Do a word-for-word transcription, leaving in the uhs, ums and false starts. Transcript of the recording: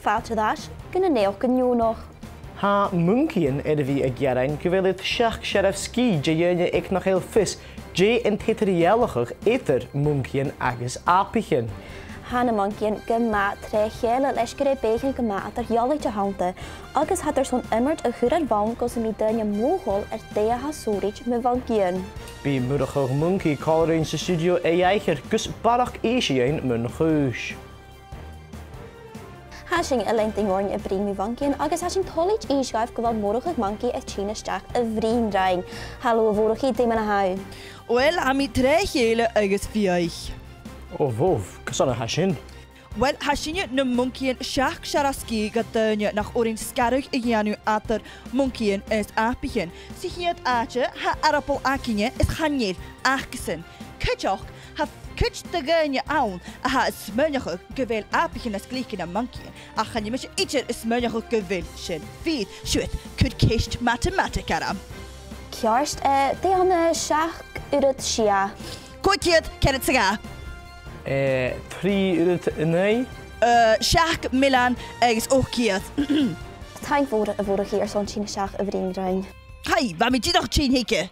Fàilte air ais gu na naidheachdan neònach. Tha muncaidhean air a bhith a' gearain gu bheil iad seachd searbh sgìth de dhaoine aig nach eil fios dè an t-eadar-dhealachadh eadar muncaidhean agus apaichean. Tha na muncaidhean gu math tro chèile leis gur e beathaichean gu math eadar-dhealaichte a th' annta, agus tha iad airson iomairt a chur air bhonn gus am bi daoine mothachail air dè a tha sònraichte mu mhuncaidhean. Bidh Murchadh Muncaidh còmhla rinn san stiùidio a dh'aithghearr gus barrachd innse dhuinn mun chùis. Tha sinn a' leantainn oirnn a' bruidhinn mu mhuncaidhean agus tha sinn toilichte innse dhuibh gu bheil Murchadh Muncaidh a' tighinn a-steach a bhruidhinn rinn. Halò, a Mhurchaidh, dè mar a tha thu? Uill, tha mi tro chèile agus fiadhaich. Ò bhobh, carson a tha sin? Uill, tha sinne nam muncaidhean seachd searbh sgìth do dhaoine nach urrainn sgaradh a dhèanamh eadar muncaidhean is apaichean. Sa chiad àite, tha earball againne is chan eil acasan. Cuideachd, tha cuid de dhaoine ann a tha a' smaoineachadh gu bheil apaichean nas glice na muncaidhean, ach chan eil mise idir a' smaoineachadh gu bheil sin fìor. Siuthad, cuir ceist matamataig orm. Ceart, eh, dè tha ann an seachd uiread sia? Còig ceud ceathrad 's a dhà. Eh, trì uiread a naoi. Eh, seachd millean agus ochd ceud. Taing mhòr, a Mhurchaidh, airson tighinn a-steach a bhruidhinn rinn. Hai, bha mi dìreach a' tighinn thuige.